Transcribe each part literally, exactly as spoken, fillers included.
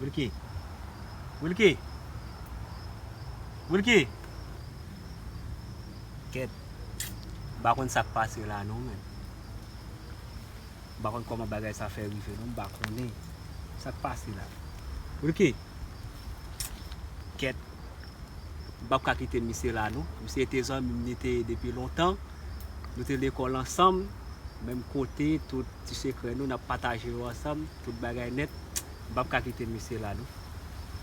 Wilky. Wilky. Wilky. Kèt. M pa konn sa k pase la non, men. M pa konn kòman bagay sa fè rive non, m pa konnen sa k pase la. Wilky. Kèt. M p ap ka kite misye la non. Misye te zanmi m, li te ye depi lontan. Nou te lekòl ansanm, menm kote, tout ti sekrè nou, n ap pataje yo ansanm, tout bagay nèt. M p ap ka kite misye la non.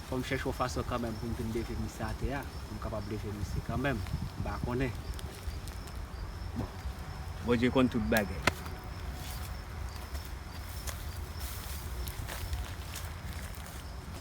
Fò m chèche yon fason kanmenm pou m vin leve misye atè a, pou m kapab leve misye kanmenm. M pa konnen. Bon, Bondye konn tout bagay.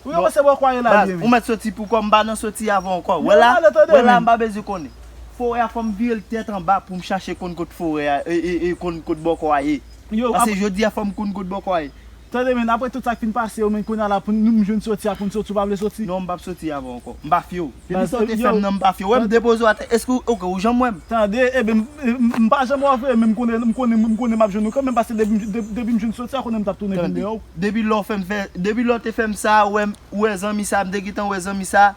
Ou yo se bò kwaye la baz, byen wi. Ou mèt soti pou kò m, m pa nan soti avè w ankò. Wè la, wè la, m pa bezwen konnen. Forè a, fò m vire l tèt anba pou m chache konn kot forè a, e, e, e, konn kot bòkò a ye. Paske jodi a fò m konn kot bòkò a ye. Tande men, apre tout sa k fin pase yo, men kounye a la pou nou jwenn soti a, pou n soti, ou pa vle soti? Non, m p ap soti avè w ankò. M pa fye w. Depi sa w te fè m nan, m pa fye w. Wè m depoze w atè, èske w, oke, ou janm wè m? Tande, ebyen, m, m, m pa janm wè w vre, men m konnen, m konnen, m konnen m ap jwenn ou kanmenm, paske depi, depi, depi m jwenn soti a, konnen m t ap tounen vin dèyè w. Depi lè w fè m fè, depi lè w te fè m sa, ou wè, ou wè zanmi sa, m te gentan wè zanmi sa,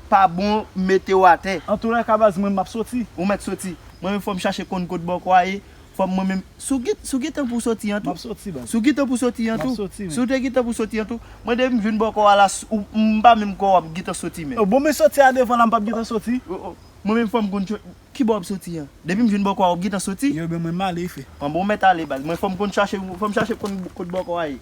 pa bon, m mete w atè. Antoulèka, baz, mwen, m ap soti. Ou mèt soti. Mwen menm, fò m chache konn kot bòkò a ye. Fò m mwen menm, si w gen, si w gentan pou w soti an tou. M ap soti, baz. Si w gentan pou w soti an tou. M ap soti, men. Si w te gentan pou w soti an tou. Mwen, depi m vin bòkò a la, s-, ou, m pa menm kwè w ap gentan soti, men. Bon, men soti a devan la, m p ap gentan soti. O, o. Mwen menm, fò m konn ki bò w ap soti an. Depi m vin bòkò a, w ap gentan soti. Yo, ben, mwen, m ale, fè. An bon, w mèt ale, baz. Mwen, fò m konn chache, fò m chache konn kot bòkò a ye.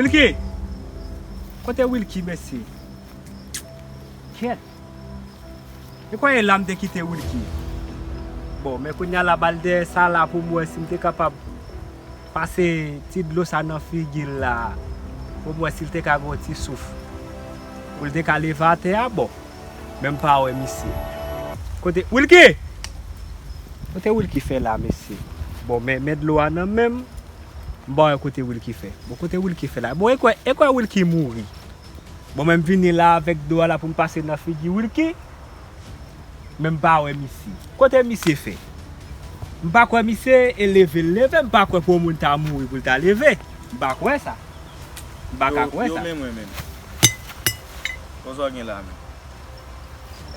Wilky! Kote Wilky, mesye? Kèt! E kwè e la m te kite Wilky. Bon, men kounye a la, ba l dèyè sa la pou m wè si m te kapab pase ti dlo sa nan figi l la, pou m wè si l te ka gen yon ti souf, pou l te ka leve atè a. Bon, men m pa wè misye. Kote Wilky? Kote Wilky fè la, mesye? Bon, men, men dlo a nan men m. M pa wè kote Wilky fè. Bon, kote Wilky fè la? Bon, e kwè, e kwè Wilky mouri? Bon, men m vini la avèk dlo a la pou m pase nan figi Wilky. Men m pa wè misye. Kote misye fè? M pa kwè misye e leve l leve, m pa kwè pou yon moun ta mouri pou l ta leve. M pa kwè sa. M pa ka kwè sa. Yo, yo, men mwen menm. Konsa w gen la menm.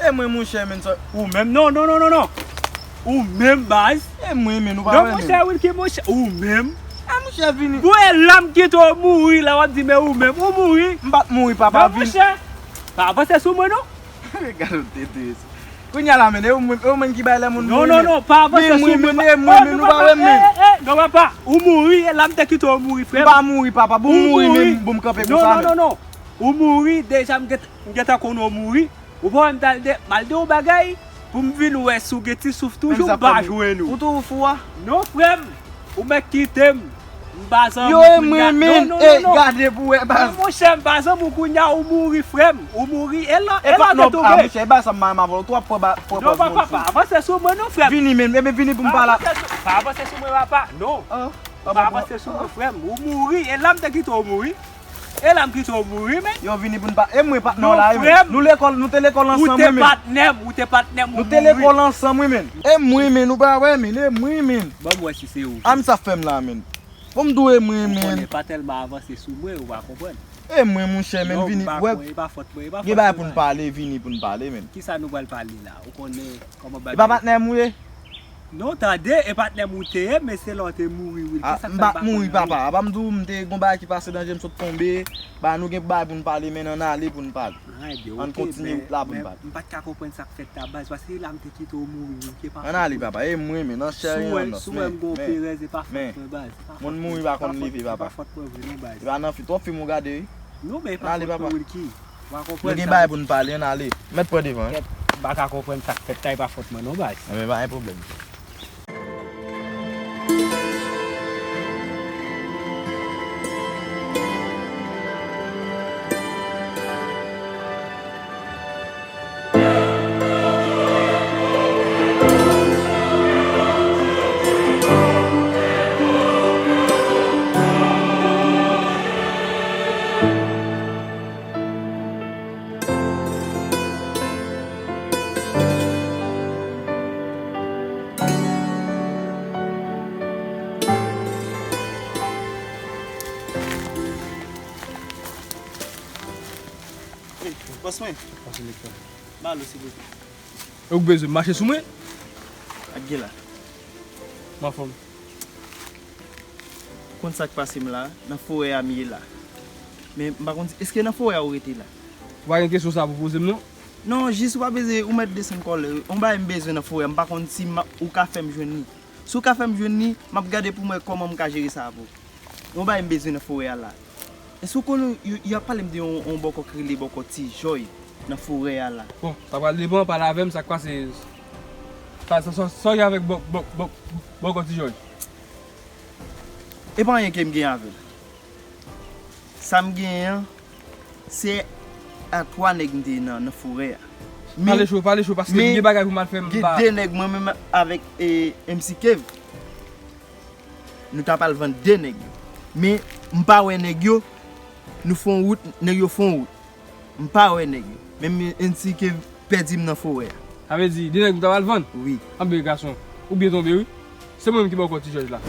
E mwen, monchè, men sa. Ou menm, non, non, non, non, non. Ou menm, baz. E mwen, men nou pa wè menm. Non, monchè, Wilky, monchè, ou menm. E monchè, vini. Bon, e la m kite w mouri la, w ap di, men ou menm, ou mouri. M pa t mouri, papa, vini. Non, monchè, pa avanse sou mwen, non. Gade w tete. Kounye a la, men, e ou menm, e ou menm ki bay lè moun mouri, non, non, men. Non, pa avanse sou mwen. Men, men, men, nou pa wè, men. Eh, eh, eh, non, papa, ou mouri, e la m te kite w mouri, frè m. M pa mouri, papa, bon, ou mouri, men, bon, m kanpe konsa, men. Non, non, non, non. Ou mouri, deja, m gen, m gentan konnen w mouri. Ou pa wè m t al de, m al di w bagay, pou m vin wè si w gen ti souf toujou, m pa jwenn ou. Ou toujou fou a? Non, frè m, ou mèt kite m. M pa zanmi w kounye a. Yo, e mwen menm, e gade pou wè, baz. Non, monchè, m pa zanmi w kounye a, ou mouri, frè m. Ou mouri, e la, e la w te tonbe. Monchè, e ba sa m pa renmen avè w, ou twò pran ba, pran pòz moun fou. Non, papa, pa avanse sou mwen non, frè m. Vini menm, ebyen vini pou m pale. Pa avanse sou, pa avanse sou mwen, papa, non. Pa avanse sou mwen, frè m. Ou mouri, e la m te kite w mouri. E la m kite w mouri, men. Yo vini pou n pa, e mwen patnè w la, e men. Nou lekòl, nou te lekòl ansanm, wi, men. Ou te patnè m, ou te patnè m, ou mouri. Nou te lekòl ansanm, wi, men. E mwen, men, nou pa wè, men, e mwen, men. Ban m wè si se ou. A, m sa fè m la, men. Bon, m di w e mwen, men. Ou konnen pa tèlman avanse sou mwen, ou pa konprann. E mwen, monchè, men, vini, wè. Non, m pa kwè, e pa fòt mwen, e pa fòt mwen. Gen bagay pou n pale, vini pou n pale, men. Kisa nou pral pale la? Ou konnen kòman bagay. E pa patnè m ou ye? Non, tande, e patnè m ou te ye, men se lè w te mouri, wi. A, m pa t mouri, papa. A pa m di w, m te gon bagay ki pase danje, m sot tonbe. Ba, nou gen bagay pou n pale, men ann ale pou n pale. Ann kontinye wout la pou n pale. M pa t ka konprann sa k fèt la, baz, paske se la m te kite w mouri, wi, ke pa fòt mwen. Ann ale, papa, e mwen, men, nan chè, an nòs, men, men, men. Moun mouri pa konn leve, papa. E pa fòt mwen vre non, baz. E pa nan fi, twòp fim ou gade, wi. Non, men e pa fòt mwen, Wilky. Ann ale, papa. Nou gen bagay pou n pale, ann ale. Mèt pran devan, wi. Kèt, m pa ka konprann sa k fèt la, e pa fòt mwen non, baz. Enben, pa gen pwoblèm. Ey, bòs mwen. Pase, nèg sa. Ba lo, silvouplè. E ou k bezwen mache sou mwen? Ak gen la. M anfòm. Ou konn sa k pase m la, nan forè a m ye la. Men m pa konn si, èske nan forè a ou rete la? Ou pa gen kesyon sa pou poze m non? Non, jis ou pa bezwen, ou mèt desann kòlè. Yon bagay m bezwen nan forè a, m pa konn si m a, ou ka fè m jwenn li. Si w ka fè m jwenn li, m ap gade pou m wè kòman m ka jere sa avè w. Yon bagay m bezwen nan forè a la. Èske w konnen yo, y ap pale m de yon, yon bòkò ki rele bòkò Ti Jòy nan forè a la? Bon, sa pral depann, pale avè m, sa k pase? Sa, sa, sa, sa w gen avèk bò, bò, bò, bòkò Ti Jòy? E pa anyen ke m gen avè l. Sa m genyen an, se a twa nèg m te ye nan, nan forè a. Men, pale cho, pale cho, paske m gen bagay pou m al fè, m gen de nèg mwen menm avèk, e, M C Kev. Nou ta pral vann de nèg yo. Men, m pa wè nèg yo, nou fè yon wout, nèg yo fè yon wout. M pa wè nèg yo. Men M C Kev pèdi m nan forè a. Sa vle di, de nèg m ta pral vann? Wi. Anben, gason, ou byen tonbe, wi. Se mwen menm ki bòkò Ti Jòj la.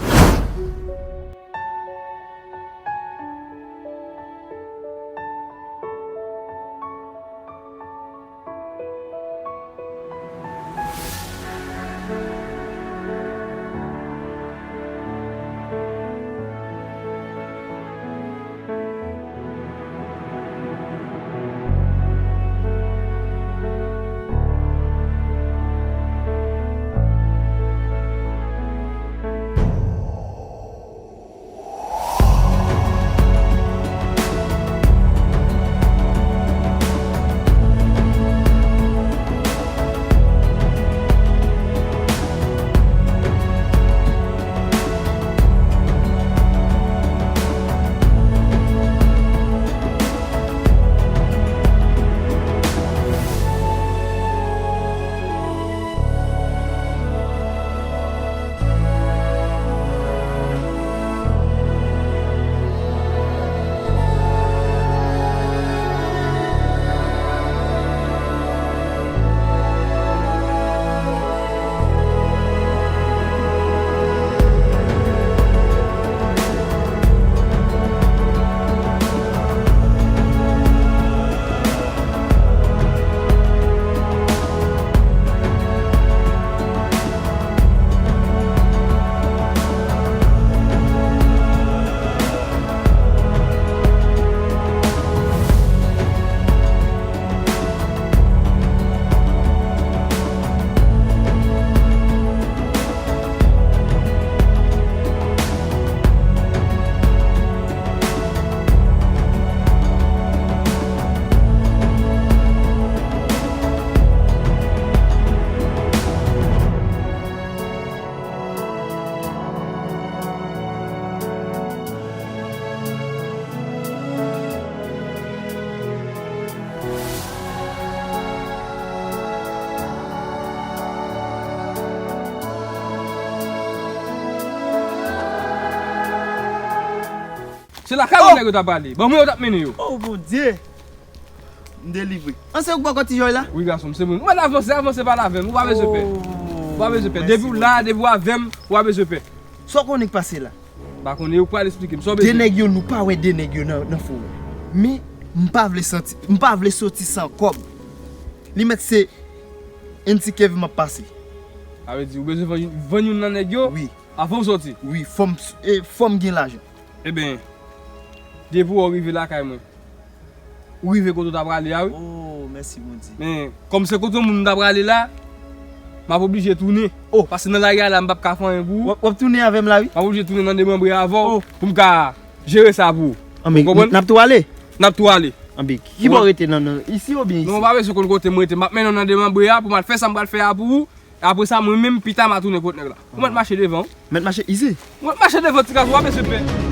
Se lakay mwen nèg yo ta prale. Ban mwen yo t ap mennen yo. Oh Bondye. M delivre. An se ou k bò kòtijòy la? Wi gason m, se mwen. Ou mèt avanse, avanse pale avè m. Ou pa bezwen pè. Ou pa bezwen pè. Depi w la, depi w avè m, ou pa bezwen pè. Sa w konnen k pase la? M pa konnen, ou pral esplike m. Sa w bezwen? De nèg yo, nou pa wè de nèg yo nan, nan forè. Men, m pa vle santi, m pa vle soti san kòb. Li mèt se N T K V m ap pase. Sa vle di, ou bezwen vann, vann youn nan nèg yo? Wi. Avan w soti? Wi, fò m, e, fò m gen lajan. Ebyen, depi w rive lakay mwen, ou rive kote w ta prale a, wi. Oh, mèsi Bondye. Men, kòm se kote yon moun m ta prale la, m ap oblije tounen. Oh. Paske nan lari a la, m p ap ka fè anyen pou ou. W ap, w ap tounen avè m la, wi. M ap oblije tounen nan demanbre avè w pou m ka jere sa pou ou. Anben, n ap tou ale? N ap tou ale. Anben, ki bò w rete nan, nan, isi oubyen isi? Non, ou pa bezwen konn kote m rete. M ap mennen w nan demanbre a pou m al fè sa m pral fè a pou ou. Apre sa, mwen menm, pita, m a tounen kot nèg la. Ou mèt mache devan, wi. Mèt mache isi? Ou mèt mache devan, ti gason, ou pa bezwen pè.